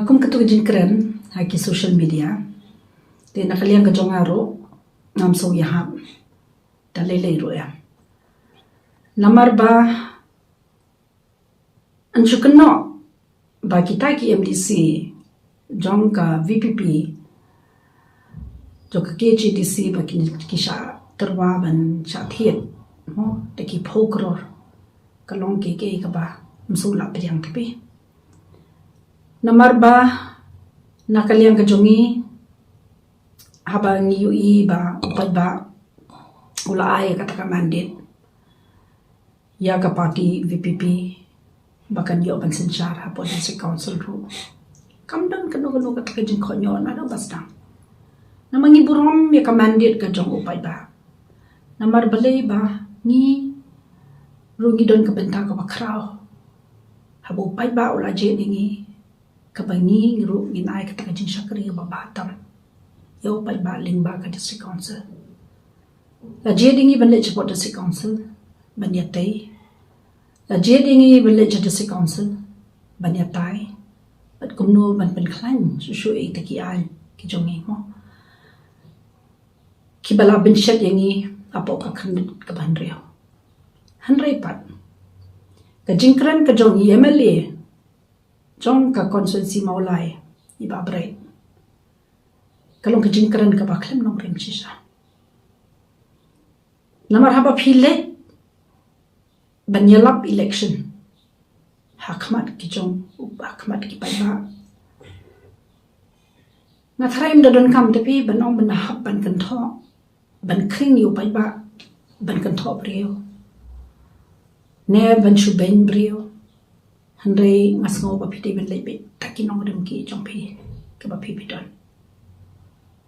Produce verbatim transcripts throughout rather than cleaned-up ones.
Kum katto ka jingkren ha ki social media, te na ka liang ka jong nga ruh ngam sngewthuh ïahap da lei lei ruh ïa. Namar ba yn shu kynnoh ba kita ki M D C jong ka V P P, jong ka K H A D C ba ki, ki shah tyrwa ban shah thied, mo, da ki phew klur. Ka long kaei kaei kaba ym shu lah pdiang te phi. Namar ba na ka liang ka jong ngi, haba ngi ïohi ba u paidbah u la ai kata ka mandate ïa ka party V P P ba kan ïoh ban synshar hapoh District Council ruh, kam don kano kano kata ka jingkohnguh naduh ba sdang. Namar ngi burom ïa ka mandate ka jong u paidbah. Namar balei ba ngi ruh ngi don ka bynta kaba khraw. Haba u paidbah u la jied ïa ngi, kaba ngi ruh ngin ai kata ka jingshakri kaba bha tam ïa u paidbah lyngba ka District Council. La jied ïa ngi ban leit shapoh District Council ban ïatei. La jied ïa ngi ban leit sha District Council ban ïatai, bad kumno ban pynkhlaiñ shuh shuh ïa kita ki aiñ ki jong ngi, mo, kiba la bynshet ïa ngi hapoh ka khyrnit kaba hynriew. Hynrei pat ka jingkren ka jong i M L A jong ka constituency Mawlai, i Bah Bright, ka long ka jingkren kaba khlem nongrim shisha. Namar haba phi leit ban ïalap election ha khmat ki jong, ha khmat ki paidbah, nga tharai ym da donkam te phi ban ong ban hap ban kynthoh, ban khring ïa u paidbah, ban kynthoh briew, ne ban shu beiñ briew. Hynrei nga sngew ba phi dei ban leit beit da ki nongrim ki jong phi, kaba phi phi don.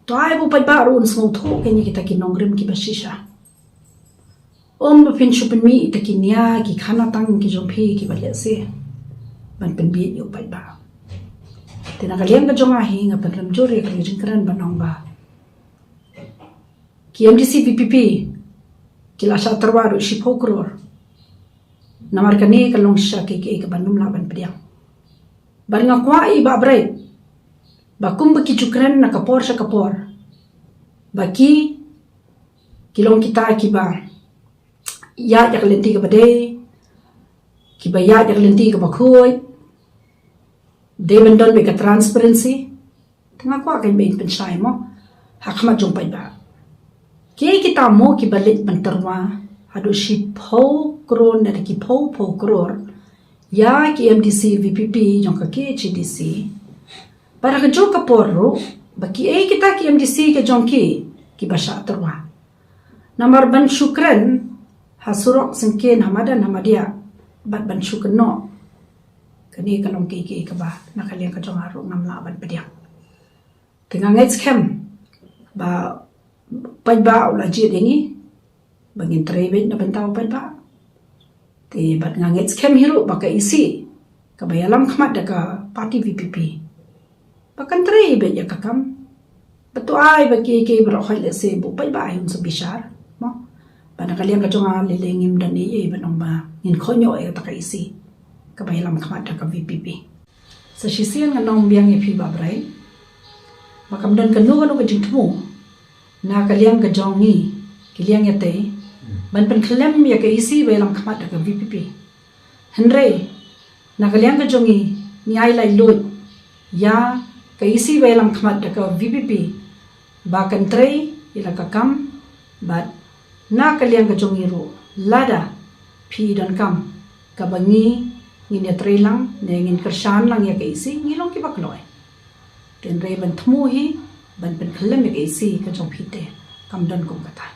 To ai ba u paidbah ruh un sngewthuh kein ïa kita ki nongrim kiba shisha. Ym ba phin shu pynmih ïa kita ki nia ki khana tang ki jong phi kiba lehse ban pynbieit ïa u paidbah. Te na ka liang ka jong nga hi, nga pynrem jur ïa ka jingkren ban ong ba ki M D C V P P ki la shah tyrwa haduh shiphew klur. Namar kane ka long shisha kaei kaei kaba ym lah ban pdiang. Bad nga kwah ïa i Bah Bright ba kumba ki ju kren na ka por sha ka por, ba ki, ki long kita kiba ïaid ïa ka lynti kaba dei, kiba ïaid ïa ka lynti kaba khuid, dei ban don beit ka transparency. Te nga kwah kein ba in pynshai, mo, ha khmat jong paidbah. Kiei kita, mo, kiba leit ban tyrwa haduh shiphew klur ne da ki phew phew klur ïa ki M D C V P P jong ka K H A D C. Bad ha kajuh ka por ruh, ba kiei kita ki M D C ki jong ki kiba shah tyrwa. Namar ban shu kren ha surok syngkien, ha madan ha madiah, bad ban shu kynnoh, kane ka long kaei kaei kaba na ka liang ka jong nga ruh ngam lah ban pdiang. Te nga ngeit skhem ba paidbah u la jied ïa ngi ba ngin trei beit na bynta u paidbah. Te bad nga ngeit skhem hi ruh ba ka E C kaba ïalam khmat da ka party V P P ba kan trei beit ïa ka kam. Ba to ai ba kiei kiei baroh, hooid, lehse ba u paidbah un sa bishar, mo. Ba na ka liang ka jong nga lei lei ngim don ei ei ban ong ba ngin kohnguh ïa kata ka E C kaba ïalam khmat da ka V P P. Sa shisien ngan ong biang ïa phi Bah Bright ba kam don kano kano ka jingthmu na ka liang ka jong ngi, ki liang ïatei, ban pynkhlem ïa ka E C ba ïalam khmat da ka V P P. Hynrei na ka liang ka jong ngi, ngi ai laitluid ïa ka E C ba ïalam khmat da ka V P P ba kan trei ïa la ka kam. Bad na ka liang ka jong ngi ruh, lada phi donkam kaba ngi, ngin ïatrei lang ne ngin kyrshan lang ïa ka E C, ngi long kiba kloi. Hynrei ban thmu hi ban pynkhlem ïa ka E C ka jong phi te kam don kum kata.